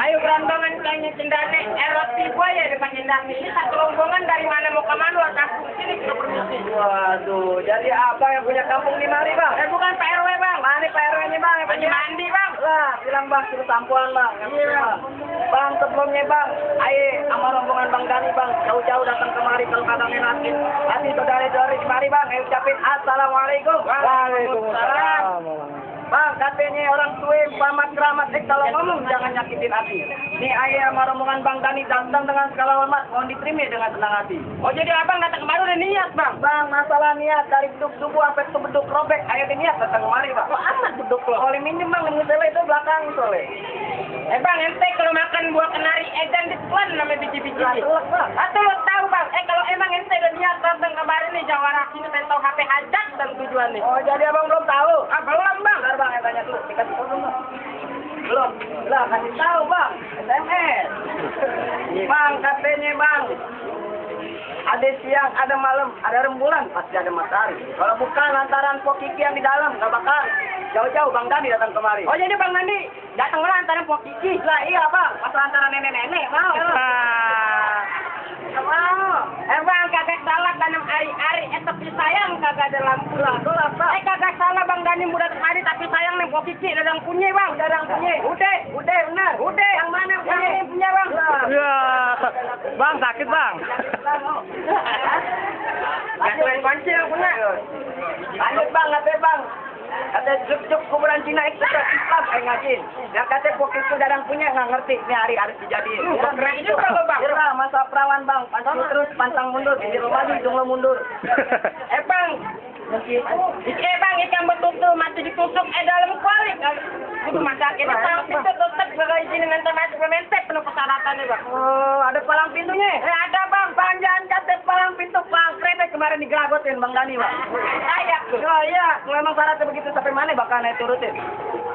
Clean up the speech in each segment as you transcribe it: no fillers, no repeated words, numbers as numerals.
Ayo berantongan kayaknya cendane. Roti gua ya depan cendane. Ini satu rombongan dari mana mau ke mana? Kampung sini kita permisi. Waduh, jadi abang yang punya kampung di mari bang? Bukan Pak RW bang. Mana Pak RW-nya bang? Lagi mandi bang. Lah, bilang bang, suruh sampuan bang. Iya. Bang, sebelumnya bang, ayo sama rombongan Bang Dani bang, jauh-jauh datang kemari kalau kata menakin. Nanti saudara-saudari mari bang, ayo ucapin assalamualaikum. Waalaikumsalam. Bang, katanya orang tua pamat keramat, kalau ngomong jangan nyakitin hati. Nih ayah sama rombongan Bang Dani datang dengan segala hormat, mohon diterima dengan senang hati. Oh jadi abang datang kemari udah niat bang? Bang, masalah niat dari beduk subuh sampai ke beduk robek, ayo niat datang kemari bang. Kok amat beduk lo? Oleh minjem bang, minjem itu belakang soalnya. Bang, ente kalau makan buah kenari edan ditelan namanya biji-biji. Atau lo tahu bang, kalau emang ente udah niat datang kemari nih jawara sini saya tahu HP hajat dan tujuannya. Oh jadi abang belum tahu? Ah belum bang. Bentar bang, tanya dulu, dikasih tahu dulu. Belum, lah kasih tahu bang, SMS. Bang, katanya bang, ada siang, ada malam, ada rembulan, pasti ada matahari. Kalau bukan lantaran Pok Kiki yang di dalam, nggak bakal. Jauh-jauh Bang Dani datang kemari. Oh jadi Bang Dani datang lantaran Pok Kiki? Lah iya bang, masa lantaran nenek-nenek mau. Mau. Bang kagak salah tanam ari-ari, tapi sayang kagak ada lampu lah. Kagak salah Bang Dani mudah sekali tapi sayang nih Pok Kiki dadang punya bang. Dadang punya. Udah benar. Udah. Yang mana yang punya bang? Ya, bang sakit bang. Gak kunci yang punya. Lanjut bang, katanya bang. Kata juk kuburan Cina itu Islam ngajin. Yang kata Pok itu dadang punya nggak ngerti. Ini hari harus dijadiin. Keren juga lo bang. Kira masa perawan bang, pantang terus pantang mundur. Jadi lo maju, jumlah mundur. Bang. Bang, ikan betutu mati ditusuk dalam kuali. Itu masak ini palang pintu tutup sebagai izin nanti masuk pementep penuh persyaratannya bang. Oh, ada palang pintunya? Ada bang, panjang catat palang pintu bang. Kereta kemarin digelagotin Bang Dani bang. Ayak tuh. Oh iya, memang syaratnya begitu sampai mana bakal naik turutin?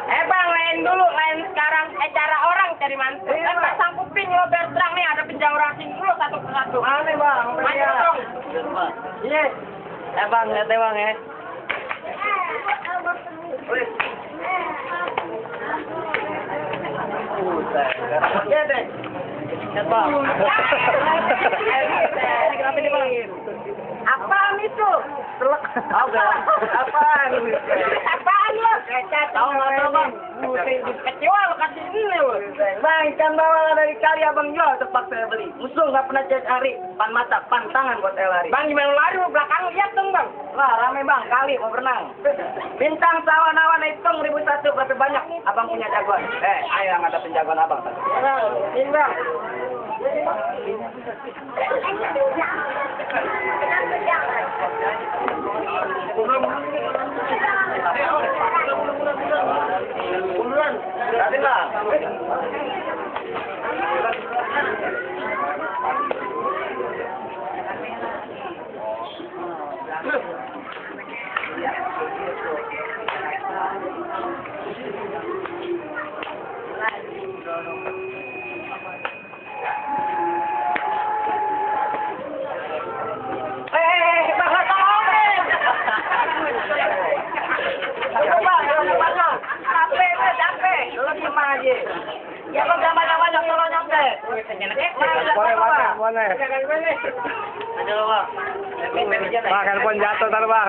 Bang, lain dulu, lain sekarang. Cara orang cari mantu. Iya, pasang kuping lo biar terang nih, ada penjauhan dulu satu persatu. Aneh bang, Maju dong. Iya. Bang, lihat bang ya. Iya deh. Lihat bang. Kenapa dipanggil? Apaan itu? Apaan? Apaan lo? Tahu nggak tahu bang? Kecewa lo kasih ini lo. Bang, ikan bawal dari kali abang jual tempat saya beli. Musuh nggak pernah cari pan mata, pan tangan buat saya lari. Bang gimana lari lo belakang lihat dong bang. Lah rame bang, kali mau berenang. Bintang sawan-awan hitung 1001 berapa banyak? Abang punya jagoan. Ayo yang ada penjagoan abang. Ini bang. Buruan, berarti lah. Ya kok jangan banyak-banyak tolong nyampe. Boleh. Aja lo bang. Bang, handphone jatuh ntar bang.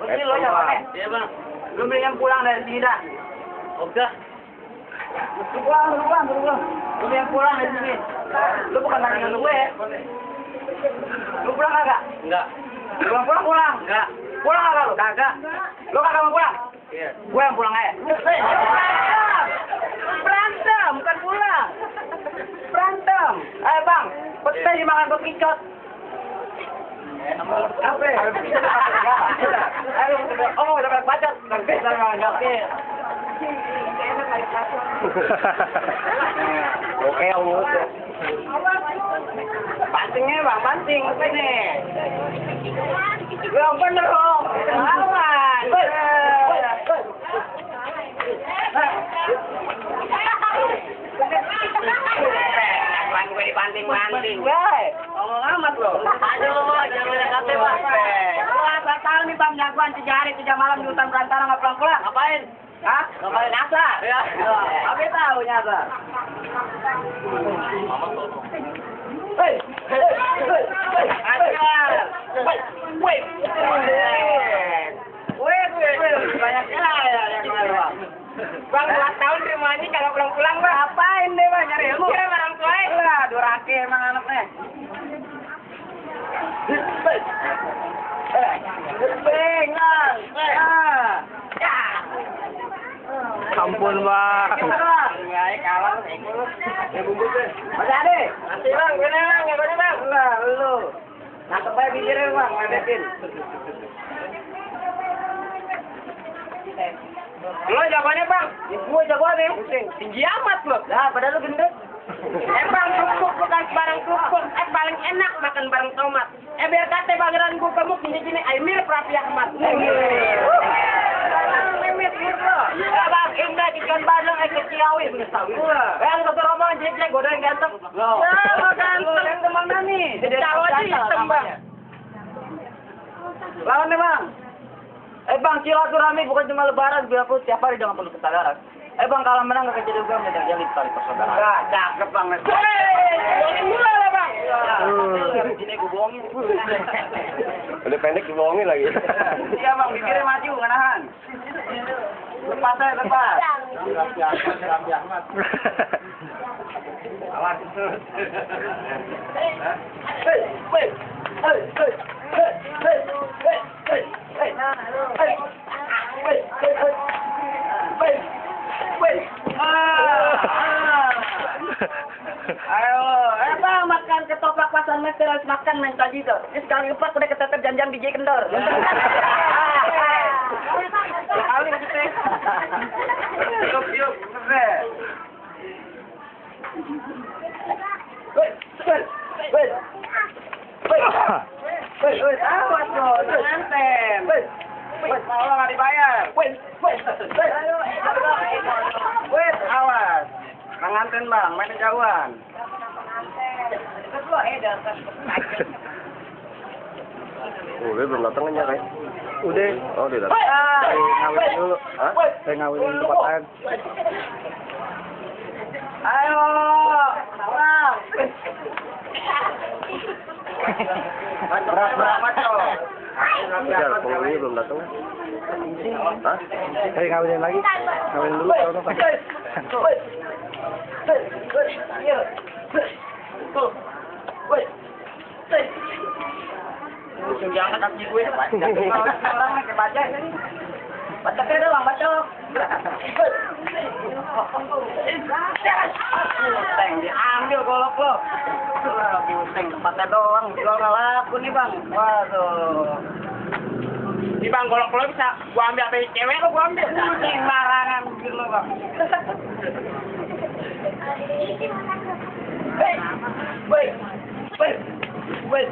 Ini lo ya bang. Iya bang. Lu mendingan pulang dari sini dah. Udah. Lu pulang. Lu mendingan pulang dari sini. Lu bukan tandingan gue. Lu pulang kagak? Enggak. Lu pulang? Enggak. Pulang kagak lu? Kagak. Lu kagak mau pulang? Iya. Gue yang pulang aja. Berantem, bukan pulang. Berantem. Ayo bang, pete dimakan bekicot. Kafe. Ayo, udah banyak bacot. Kafe sama kafe. Oke, umut. Pancingnya bang, pancing sini. Yang bener dong. Aman. Bang gue dipanting-panting. Ngomong amat loh. Aduh, jangan banyak kate bang. Lu asal tahu nih bang. kelakuan 3 hari 3 malam di hutan belantara nggak pulang-pulang. Ngapain? Hah? Ngapain? Nyasar. Ya. Apa tahu nyasar? Hei, hei, hei, hei, ajar. Wait, banyak ya yang lewat. Bang, 2 tahun di rumah ini kalau pulang-pulang, Bang. Ngapain deh bang nyari ilmu? Kira orang tua ya? Lah, durake emang anaknya. Bengang. Ya. Ampun, Bang. Ya, kalah ikut. Masih ada? Masih, Bang. Gimana, Bang? Gimana, Bang? Lah, lu. Nangkep aja bibirnya bang, ledekin. Lo jagoannya, Bang? Gue jagoannya. Tinggi amat, lo. Lah, padahal lu gendut. Bang, kerupuk bukan barang kerupuk. Paling enak makan bareng tomat. Biar kata bageran gue gemuk gini-gini. Mirip Raffi Ahmad. Mimit gitu. Ya bang, indah ikan bandeng, ikan ciawi, bener-bener. Yang satu rombongan jelek-jelek, gue yang ganteng. Ya, lo ganteng. Yang kemana nih? Jawa aja hitam, Bang. Lawan nih bang. Bang, silaturahmi bukan cuma lebaran, biar pun tiap hari jangan perlu kesadaran. Bang, kalau menang gak jadi gue medan jalin tali persaudaraan. Nah, cakep banget. Bohongin mula lah, Bang. Sini gue bohongin. Udah pendek dibohongin lagi. Iya bang, bibirnya maju, nggak nahan. Lepas saya, lepas. Awas. Hei, hei, hei, hei, hei, hei, hei, hei, hei, hei, hei, hei, hei, ayo, bang, makan ketoprak pasan mes terus makan main tadi tuh. Ini sekali lepas udah ketetep janjang biji kendor. Sekali gitu. Yuk, yuk. Wait, wait, wait. Wait, wait, wait, awas lo, jangan tem. Wait, wait, kalau nggak dibayar. Wait, wait, wait. Wait, awas. Pengantin bang, main jauhan. Udah belum datang aja kan? Udah. Oh, udah datang. Ngawin dulu. Hah? Saya ngawinin tempat lain. Ayo, bang. Berat, maco. Udah, penghuni belum datang. Hah? Saya ngawinin lagi. Ngawinin dulu kalau apa? Jangan kaki gue. Orang kayak baca. Baca kayak doang, baca. Buteng diambil golok lo. Buteng tempatnya doang, jual nggak laku nih bang. Waduh. Di Bang, golok lo bisa gua ambil dari cewek lo, gua ambil. Sembarangan gitu bang. Wait, wait, wait.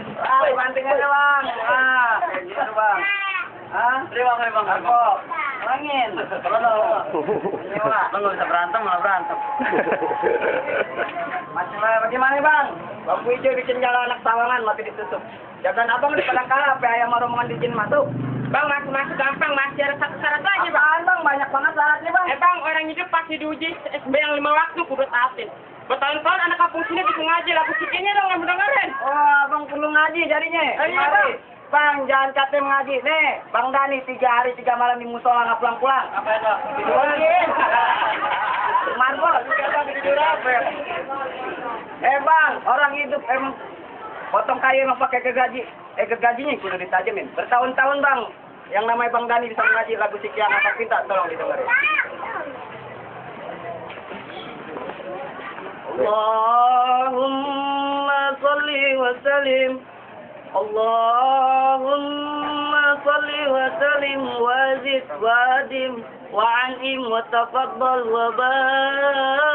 Banting aja bang. Kayak gitu bang. Terima kasih bang. Aku langin. Ini pak. Lo nggak bisa berantem malah berantem. Masih bagaimana bang? Bambu hijau bikin jalan anak sawangan mati ditutup. Jangan abang di padang kala, apa ayam rombongan di jin masuk. Bang, masuk gampang, masih ada syarat lagi, Bang. Apaan bang? Banyak banget syaratnya bang. Bang, orang hidup pasti diuji SB yang 5 waktu kudu taatin. Bertahun-tahun anak kampung sini bisa ngaji, lagu sikinya dong nggak dengerin. Oh, abang perlu ngaji jadinya. Iya, Bang. Bang, jangan kate mengaji. Nih, Bang Dani 3 hari 3 malam di musola nggak pulang-pulang. Apa itu? Tidurin. Marbot. Tidur apa? Bang, orang hidup emang potong kayu emang pakai gergaji. Gergajinya kudu ditajamin. Bertahun-tahun bang, yang namanya Bang Dani bisa mengaji lagu Sikian Anak Pinta, tolong didengerin. Allahumma salli wa sallim. Allahumma salli wa sallim wa zid wa adim wa an'im wa tafaddal wa barik